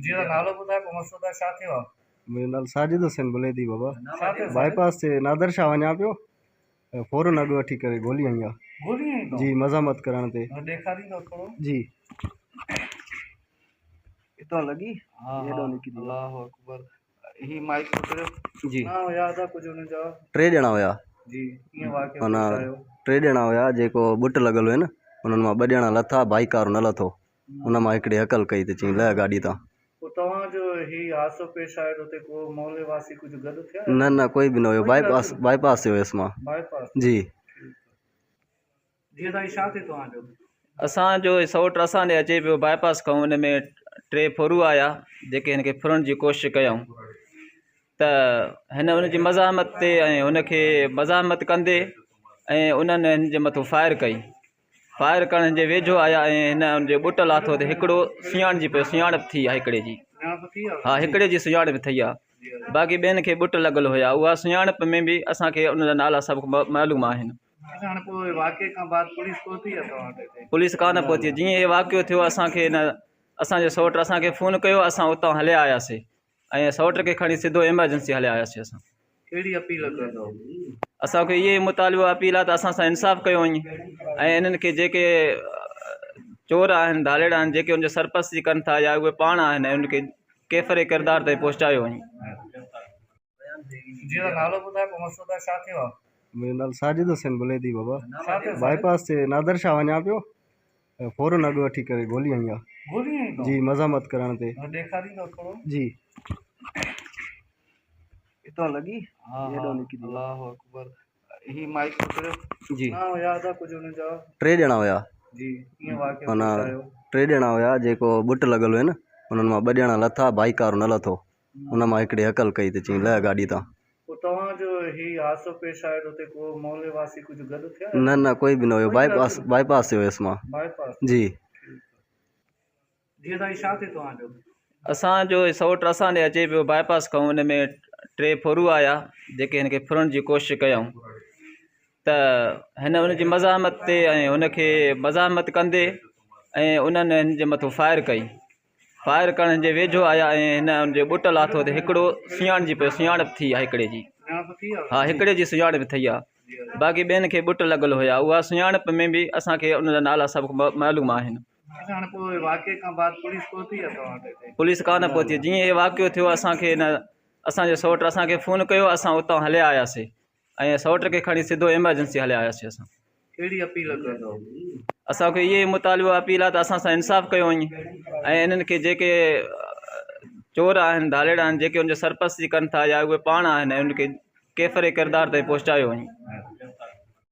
جي ادا نالو ٻڌاء پوء مسعود آ ڇا ٿيو آ. منهنجو نالو ساجد حسين بليدي بابا ڇا ٿيو باء ساجد؟ پاس تي نادر شاهه وڃان پيو فورن اڳ وٺي ڪري گولي هنئي آ. گولي هنئي تو؟ جي مزاحمت ڪرڻ تي. ڏيکاريندو ٿورو. جي اتان لڳي ها هيڏو ها نڪري. الله اڪبر هي مائيڪ پڪڙيو. جي. نه هيا ادا ڪجهه انهن جا. ٽي ڄڻا هيا. جي ڪيئن واقعو معنيٰ پيش آيو؟ ٽي ڄڻا هيا جيڪو ٻٽ لڳل هين انهن مان ٻه ڄڻا لٿا بائيڪ وارو نه لٿو ان مان هڪڙي هڪل ڪئي ته چيائين لهه گاڏي تان. پوء توهان جو هي حادثو پيش آيو ته اتي ڪو محلي واسي ڪجهه گڏ ٿيا يا نه نه ڪوئي به نه هيو ڪوئي باء به پاس نه؟ باء پاس تي هيس مان. باء پاس جي. ٺيڪ جي ادا هي ڇا ٿيو توهان جو؟ اسان جو سئوٽ اسان ڏي اچي پيو باء پاس کان ان ۾ ٽي ڦورو آيا جيڪي هن کي ڦرڻ جي ڪوشش ڪيائون ته هن ان جي مزاحمت تي ۽ هن کي مزاحمت ڪندي ۽ انهن هن جي مٿو فائر ڪئي فائر ڪرڻ جي ويجهو آيا ۽ هن ان جو ٻٽ لاٿو ته هڪڙو سڃاڻجي پيو سڃاڻپ ٿي آهي هڪڙي جي ها هڪڙي جي سڃاڻپ ٿي آهي باقي ٻين کي ٻٽ لڳل هيا اها سڃاڻپ ۾ به اسانکي ان جا نالا سڀ معلوم آهن اڇا هاڻي پوء واقعي کان بعد پوليس پهتي يا توهان وٽ هتي؟ پوليس ڪا نه پهتي جيئن هي واقعو ٿيو اسان کي نه اسان جي سئوٽ اسان کي فون ڪيو اسان اتان هليا آياسي ۽ سئوٽ کي کڻي سڌو ايمرجنسي هليا آياسي اسان. ڪهڙي اپيل ڪندو؟ اسان کي اهي ئي مطالبو اپيل آهي ته اسان سان انصاف ڪيو وڃي ۽ انهن کي جيڪي چور آهن ڌاڙيل آهن جيڪي ان جي سرپرستي ڪن ٿا يا اهي پاڻ آهن ۽ انهن کي ڪيفر ڪردار تائين پهچايو وڃي. جي ادا نالو ٻڌاء پوء مسعود آ ڇا ٿيو آ؟ منهنجو نالو ساجد حسين بليدي بابا ڇا ٿيو باء ساجد؟ پاس تي نادر شاهه وڃان پيو فورن اڳ وٺي ڪري گولي هنئي آ. گولي هنئي تو؟ جي مزاحمت ڪرڻ تي. ڏيکاريندو ٿورو. جي اتان لڳي ها هيڏو ها نڪري. الله اڪبر هي مائيڪ پڪڙيو. جي. نه هيا ادا ڪجهه انهن جا. ٽي ڄڻا هيا. جي ڪيئن واقعو معنيٰ پيش آيو؟ ٽي ڄڻا هيا جيڪو ٻٽ لڳل هين انهن مان ٻه ڄڻا لٿا بائيڪ وارو نه لٿو ان مان هڪڙي هڪل ڪئي ته چيائين لهه گاڏي تان. پوء توهان جو هي حادثو پيش آيو ته اتي ڪو محلي واسي ڪجهه گڏ ٿيا يا نه نه ڪوئي به نه هيو ڪوئي باء به نه پاس ٿيو؟ باء پاس تي هيس مان. باء پاس جي. ٺيڪ جي ادا هي ڇا ٿيو توهان جو؟ اسان جو سئوٽ اسان ڏي اچي پيو باء پاس کان ان ۾ ٽي ڦورو آيا جيڪي هن کي ڦرڻ جي ڪوشش ڪيائون ته هن ان جي مزاحمت تي ۽ هن کي مزاحمت ڪندي ۽ انهن هن جي مٿو فائر ڪئي فائر ڪرڻ جي ويجهو آيا ۽ هن ان جو ٻٽ لاٿو ته هڪڙو سڃاڻجي پيو سڃاڻپ ٿي آهي هڪڙي جي ها هڪڙي جي سڃاڻپ ٿي آهي باقي ٻين کي ٻٽ لڳل هيا اها سڃاڻپ ۾ به اسان کي ان جا نالا سڀ معلوم آهن. پوليس ڪا نه پهتي جيئن هي واقعو ٿيو اسان کي نه اسان جي سئوٽ اسان کي فون ڪيو اسان اتان هليا آياسي ۽ سئوٽ کي کڻي سڌو ايمرجنسي هليا آياسي اسان. ڪهڙي اپيل ڪندو؟ اسان کي اهي ئي مطالبو اپيل آهي ته اسان سان انصاف ڪيو وڃي ۽ انهن کي جيڪي چور آهن ڌاڙيل آهن جيڪي ان جي سرپرستي ڪن ٿا يا اهي پاڻ آهن ۽ انهن کي ڪيفر ڪردار تائين پهچايو وڃي.